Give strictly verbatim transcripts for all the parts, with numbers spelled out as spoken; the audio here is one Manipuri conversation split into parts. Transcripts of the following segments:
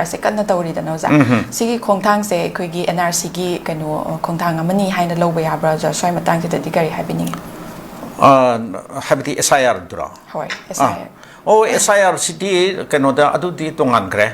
ꯁꯦ ꯀꯟꯅ ꯇꯧꯔꯤꯗꯅ ꯑꯣꯖꯥ꯫ ꯁꯤꯒꯤ ꯈꯣꯡꯊꯥꯡꯁꯦ ꯑꯩꯈꯣꯏꯒꯤ ꯑꯦꯟ ꯑꯥꯔ ꯁꯤꯒꯤ ꯀꯩꯅꯣ, ꯑ, ꯈꯣꯡꯊꯥꯡ ꯑꯃꯅꯤ ꯍꯥꯏꯅ ꯂꯧꯕ ꯌꯥꯕ꯭ꯔꯥ ꯑꯣꯖꯥ? ꯁ꯭ꯋꯥꯏ ꯃꯇꯥꯡꯁꯤꯗꯗꯤ ꯀꯔꯤ ꯍꯥꯏꯕꯤꯅꯤꯡꯉꯤ? ꯑ, ꯍꯥꯏꯕꯗꯤ ꯑꯦꯁ ꯑꯥꯏ ꯑꯥꯔꯗꯨꯔꯣ? ꯍꯣꯏ, ꯑꯦꯁ ꯑꯥꯏ ꯑꯥꯔ꯫ ꯑꯣ, ꯑꯦꯁ ꯑꯥꯏ ꯑꯥꯔꯁꯤꯗꯤ ꯀꯩꯅꯣꯗ ꯑꯗꯨꯗꯤ ꯇꯣꯉꯥꯟꯈ꯭ꯔꯦ꯫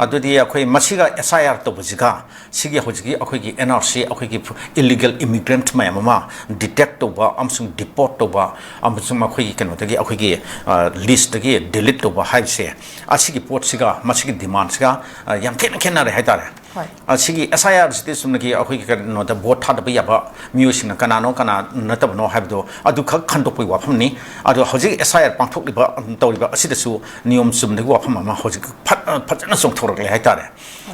ꯑꯗꯨꯗꯤ ꯑꯩꯈꯣꯏ ꯃꯁꯤꯒ ꯑꯦꯁ ꯑꯥꯏ ꯑꯥꯔ ꯇꯧꯕꯁꯤꯒ ꯁꯤꯒꯤ ꯍꯧꯖꯤꯛꯀꯤ ꯑꯩꯈꯣꯏꯒꯤ ꯑꯦꯟ ꯑꯥꯔ ꯁꯤ, ꯑꯩꯈꯣꯏꯒꯤ ꯏꯂꯤꯒꯦꯜ ꯏꯃꯤꯒ꯭ꯔꯦꯟꯠ ꯃꯌꯥꯝ ꯑꯃ ꯗꯤꯇꯦꯛ ꯇꯧꯕ ꯑꯃꯁꯨꯡ ꯗꯤꯄꯣꯔꯠ ꯇꯧꯕ ꯑꯃꯁꯨꯡ ꯃꯈꯣꯏꯒꯤ ꯀꯩꯅꯣꯗꯒꯤ, ꯑꯩꯈꯣꯏꯒꯤ, ꯑ, ꯂꯤꯁꯇꯒꯤ ꯗꯤꯂꯤꯠ ꯇꯧꯕ ꯍꯥꯏꯕꯁꯦ, ꯑꯁꯤꯒꯤ ꯄꯣꯠꯁꯤꯒ, ꯃꯁꯤꯒꯤ ꯗꯤꯃꯥꯟꯁꯤꯒ, ꯑ, ꯌꯥꯝ ꯊꯤꯅ ꯈꯦꯠꯅꯔꯦ ꯍꯥꯏꯇꯥꯔꯦ꯫ ꯍꯣꯏ꯫ ꯑ, ꯁꯤꯒꯤ ꯑꯦꯁ ꯑꯥꯏ ꯑꯥꯔꯁꯤꯗꯤ ꯆꯨꯝꯅꯒꯤ ꯑꯩꯈꯣꯏꯒꯤ ꯀꯩꯅꯣꯗ ꯚꯣꯠ ꯊꯥꯗꯕ ꯌꯥꯕ ꯃꯤꯑꯣꯏꯁꯤꯡꯅ ꯀꯅꯥꯅꯣ, ꯀꯅꯥ ꯅꯠꯇꯕꯅꯣ ꯍꯥꯏꯕꯗꯣ ꯑꯗꯨꯈꯛ ꯈꯟꯗꯣꯛꯄꯒꯤ ꯋꯥꯐꯝꯅꯤ꯫ ꯑꯗꯣ ꯍꯧꯖꯤꯛ ꯑꯦꯁ ꯑꯥꯏ ꯑꯥꯔ ꯄꯥꯡꯊꯣꯛꯂꯤꯕ, ꯎꯝ, ꯇꯧꯔꯤꯕ ꯑꯁꯤꯗꯁꯨ ꯅꯤꯌꯣꯝ ꯆꯨꯝꯅꯒꯤ ꯋꯥꯐꯝ ꯑꯃ ꯍꯧꯖꯤꯛ ꯐꯠ-, ꯑ, ꯐꯖꯅ ꯆꯣꯡꯊꯣꯔꯛꯂꯦ ꯍꯥꯏꯇꯥꯔꯦ꯫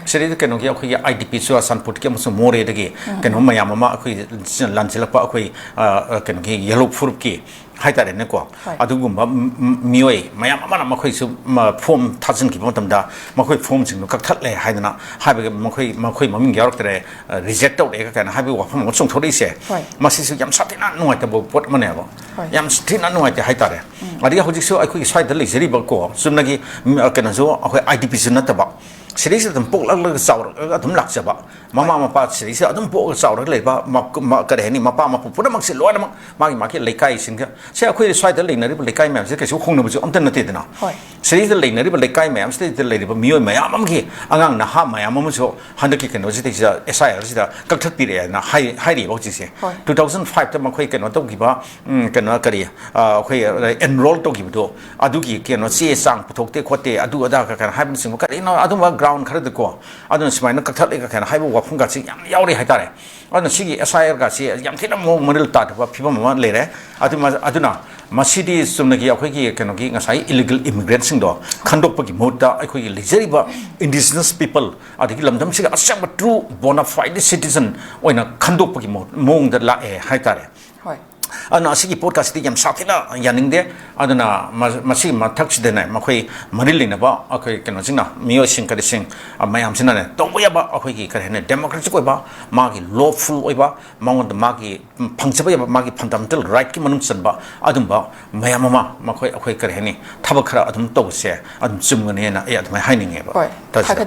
ꯁꯤꯗꯩꯗ ꯀꯩꯅꯣꯒꯤ ꯑꯩꯈꯣꯏꯒꯤ ꯑꯥꯏ ꯗꯤ ꯄꯤ ꯆꯨꯔꯥꯆꯥꯟꯄꯨꯔꯒꯤ ꯑꯃꯁꯨꯡ ꯃꯣꯔꯦꯗꯒꯤ ꯀꯩꯅꯣ ꯃꯌꯥꯝ ꯑꯃ ꯑꯩꯈꯣꯏ ꯂꯥꯟꯁꯤꯜꯂꯛꯄ ꯑꯩꯈꯣꯏ, ꯑ, ꯑ, ꯀꯩꯅꯣꯒꯤ ꯌꯦꯂꯣ ꯐꯨꯔꯨꯞꯀꯤ ꯍꯥꯏꯇꯥꯔꯦꯅꯦꯀꯣ꯫ ꯍꯣꯏ꯫ ꯑꯗꯨꯒꯨꯝꯕ ꯃ-, ꯃ-, ꯃꯤꯑꯣꯏ ꯃꯌꯥꯝ ꯑꯃꯅ ꯃꯈꯣꯏꯁꯨ, ꯃ-, ꯐꯣꯝ ꯊꯥꯖꯤꯟꯈꯤꯕ ꯃꯇꯝꯗ ꯃꯈꯣꯏ ꯐꯣꯝꯁꯤꯡꯗꯨ ꯀꯛꯊꯠꯂꯦ ꯍꯥꯏꯗꯅ ꯍꯥꯏꯕꯒꯤ ꯃꯈꯣꯏ, ꯃꯈꯣꯏ ꯃꯃꯤꯡ ꯌꯥꯎꯔꯛꯇ꯭ꯔꯦ, ꯑ, ꯔꯤꯖꯦꯛ ꯇꯧꯔꯛꯑꯦ ꯀꯥꯏꯅ ꯍꯥꯏꯕꯒꯤ ꯋꯥꯐꯝ ꯑꯃ ꯆꯣꯡꯊꯣꯔꯛꯏꯁꯦ꯫ ꯍꯣꯏ꯫ ꯃꯁꯤꯁꯨ ꯌꯥꯝ ꯁꯥꯊꯤꯅ ꯅꯨꯡꯉꯥꯏꯇꯕ ꯄꯣꯠ ꯑꯃꯅꯦꯕ꯫ ꯍꯣꯏ꯫ ꯌꯥꯝ ꯊꯤꯅ ꯅꯨꯡꯉꯥꯏꯇꯦ ꯍꯥꯏꯇꯥꯔꯦ꯫ ꯑꯗꯒꯤ ꯍꯧꯖꯤꯛꯁꯨ ꯑꯩꯈꯣꯏꯒꯤ ꯁ꯭ꯋꯥꯏꯗ ꯂꯩꯖꯔꯤꯕꯀꯣ, ꯆꯨꯝꯅꯒꯤ, ꯎꯝ, ꯑ, ꯀꯩꯅꯣꯁꯨ ꯑꯩꯈꯣꯏ ꯑꯥꯏ ꯗꯤ ꯄꯤꯁꯨ ꯅꯠꯇꯕ, ꯁꯤꯗꯩꯁꯤꯗ ꯑꯗꯨꯝ ꯄꯣꯛꯂꯛꯂꯒ ꯆꯥꯎꯔꯛꯂꯒ ꯑꯗꯨꯝ ꯂꯥꯛꯆꯕ, ꯃꯃꯥ ꯃꯄꯥ ꯁꯤꯗꯩꯁꯤꯗ ꯑꯗꯨꯝ ꯄꯣꯛꯂꯒ ꯆꯥꯎꯔꯒ ꯂꯩꯕ, ꯃ-, ꯃ-, ꯀꯔꯤ ꯍꯥꯏꯅꯤ, ꯃꯄꯥ ꯃꯄꯨ ꯄꯨꯝꯅꯃꯛꯁꯦ ꯂꯣꯏꯅꯃꯛ ꯃꯥꯒꯤ ꯃꯥꯒꯤ ꯂꯩꯀꯥꯏꯁꯤꯡꯗ, ꯁꯦ, ꯑꯩꯈꯣꯏ ꯁ꯭ꯋꯥꯏꯗ ꯂꯩꯅꯔꯤꯕ ꯂꯩꯀꯥꯏ ꯃꯌꯥꯝꯁꯦ ꯀꯩꯁꯨ ꯍꯣꯡꯅꯕꯁꯨ ꯑꯝꯇ ꯅꯠꯇꯦꯗꯅ꯫ ꯍꯣꯏ꯫ ꯁꯤꯗꯩꯁꯤꯗ ꯂꯩꯅꯔꯤꯕ ꯂꯩꯀꯥꯏ ꯃꯌꯥꯝꯁꯤꯗꯩꯗ ꯂꯩꯔꯤꯕ ꯃꯤꯑꯣꯏ ꯃꯌꯥꯝ ꯑꯃꯒꯤ, ꯑꯉꯥꯡ ꯅꯍꯥ ꯃꯌꯥꯝ ꯑꯃꯁꯨ ꯍꯟꯗꯛꯀꯤ ꯀꯩꯅꯣꯁꯤꯗꯩꯁꯤꯗ, ꯑꯦꯁ ꯑꯥꯏ ꯑꯥꯔꯁꯤꯗ ꯀꯛꯊꯠꯄꯤꯔꯛꯑꯦꯅ ꯍꯥꯏ-, ꯍꯥꯏꯔꯤꯕ ꯍꯧꯖꯤꯛꯁꯦ꯫ ꯍꯣꯏ꯫ Two thousand fiveꯇ ꯃꯈꯣꯏ ꯀꯩꯅꯣ ꯇꯧꯈꯤꯕ, ꯎꯝ, ꯀꯩꯅꯣ ꯀꯔꯤ, ꯑ, ꯑꯩꯈꯣꯏ ꯑꯦꯟꯔꯣꯜ ꯇꯧꯈꯤꯕꯗꯣ, ꯑꯗꯨꯒꯤ ꯀꯩꯅꯣ ꯆꯦ ꯆꯥꯡ ꯄꯨꯊꯣꯛꯇꯦ ꯈꯣꯠꯇꯦ, ꯑꯗꯨ ꯑꯗꯥ ꯀ-, ꯀꯩꯅꯣ ꯍꯥꯏꯕꯅꯆꯤꯡꯕ ꯀꯔꯤꯅꯣ, ꯑꯗꯨꯝꯕ ꯒ꯭ꯔꯥꯎꯟ ꯈꯔꯗꯀꯣ, ꯑꯗꯨꯅ ꯁꯨꯃꯥꯏꯅ ꯀꯛꯊꯠꯂꯦ ꯀ-, ꯀꯩꯅꯣ ꯍꯥꯏꯕ ꯋꯥꯐꯝꯒꯁꯤ ꯌꯥꯝ ꯌꯥꯎꯔꯤ ꯍꯥꯏꯇꯥꯔꯦ꯫ ꯑꯗꯨꯅ ꯁꯤꯒꯤ ꯑꯦꯁ ꯑꯥꯏ ꯑꯥꯔꯒꯁꯤ ꯌꯥꯝ ꯊꯤꯅ ꯃꯑꯣꯡ ꯃꯔꯤꯜ ꯇꯥꯗꯕ ꯐꯤꯕꯝ ꯑꯃ ꯂꯩꯔꯦ꯫ ꯑꯗꯨ ꯃ-, ꯑꯗꯨꯅ ꯃꯁꯤꯗꯤ ꯆꯨꯝꯅꯒꯤ ꯑꯩꯈꯣꯏꯒꯤ ꯀꯩꯅꯣꯒꯤ ꯉꯁꯥꯏ ꯏꯂꯤꯒꯦꯜ ꯏꯃꯤꯒ꯭ꯔꯦꯟꯠꯁꯤꯡꯗꯣ ꯈꯟꯗꯣꯛꯄꯒꯤ ꯃꯍꯨꯠꯇ ꯑꯩꯈꯣꯏꯒꯤ ꯂꯩꯖꯔꯤꯕ indigenous people, ꯑꯗꯒꯤ ꯂꯝꯗꯝꯁꯤꯒ ꯑꯁꯦꯡꯕ true bona fide citizen ꯑꯣꯏꯅ ꯈꯟꯗꯣꯛꯄꯒꯤ ꯃꯍꯨꯠ-, ꯃꯑꯣꯡꯗ ꯂꯥꯛꯑꯦ ꯍꯥꯏꯇꯥꯔꯦ꯫ ꯍꯣꯏ꯫ ꯑꯗꯨꯅ ꯑꯁꯤꯒꯤ ꯄꯣꯠꯀꯁꯤꯗꯤ ꯌꯥꯝ ꯁꯥꯊꯤꯅ ꯌꯥꯅꯤꯡꯗꯦ꯫ ꯑꯗꯨꯅ ꯃ-, ꯃꯁꯤꯒꯤ ꯃꯊꯛꯁꯤꯗꯅꯦ, ꯃꯈꯣꯏ ꯃꯔꯤ ꯂꯩꯅꯕ ꯑꯩꯈꯣꯏ ꯀꯩꯅꯣꯁꯤꯡꯅ, ꯃꯤꯑꯣꯏꯁꯤꯡ ꯀꯔꯤꯁꯤꯡ, ꯑ, ꯃꯌꯥꯝꯁꯤꯅꯅꯦ, ꯇꯧꯕ ꯌꯥꯕ ꯑꯩꯈꯣꯏꯒꯤ ꯀꯔꯤ ꯍꯥꯏꯅꯤ, democratic ꯑꯣꯏꯕ, ꯃꯥꯒꯤ lawful ꯑꯣꯏꯕ, ꯃꯉꯣꯟꯗ ꯃꯥꯒꯤ ꯐꯪꯖꯕ ꯌꯥꯕ ꯃꯥꯒꯤ fundamental rightꯀꯤ ꯃꯅꯨꯡ ꯆꯟꯕ ꯑꯗꯨꯝꯕ ꯃꯌꯥꯝ ꯑꯃ ꯃꯈꯣꯏ, ꯑꯩꯈꯣꯏ ꯀꯔꯤ ꯍꯥꯏꯅꯤ, ꯊꯕꯛ ꯈꯔ ꯑꯗꯨꯝ ꯇꯧꯕꯁꯦ ꯑꯗꯨꯝ ꯆꯨꯝꯒꯅꯦꯅ ꯑꯩ ꯑꯗꯨꯃꯥꯏꯅ ꯍꯥꯏꯅꯤꯡꯉꯦꯕ꯫ ꯍꯣꯏ, ꯇꯥꯖꯤꯗ꯫ ꯊꯥꯒꯠ-,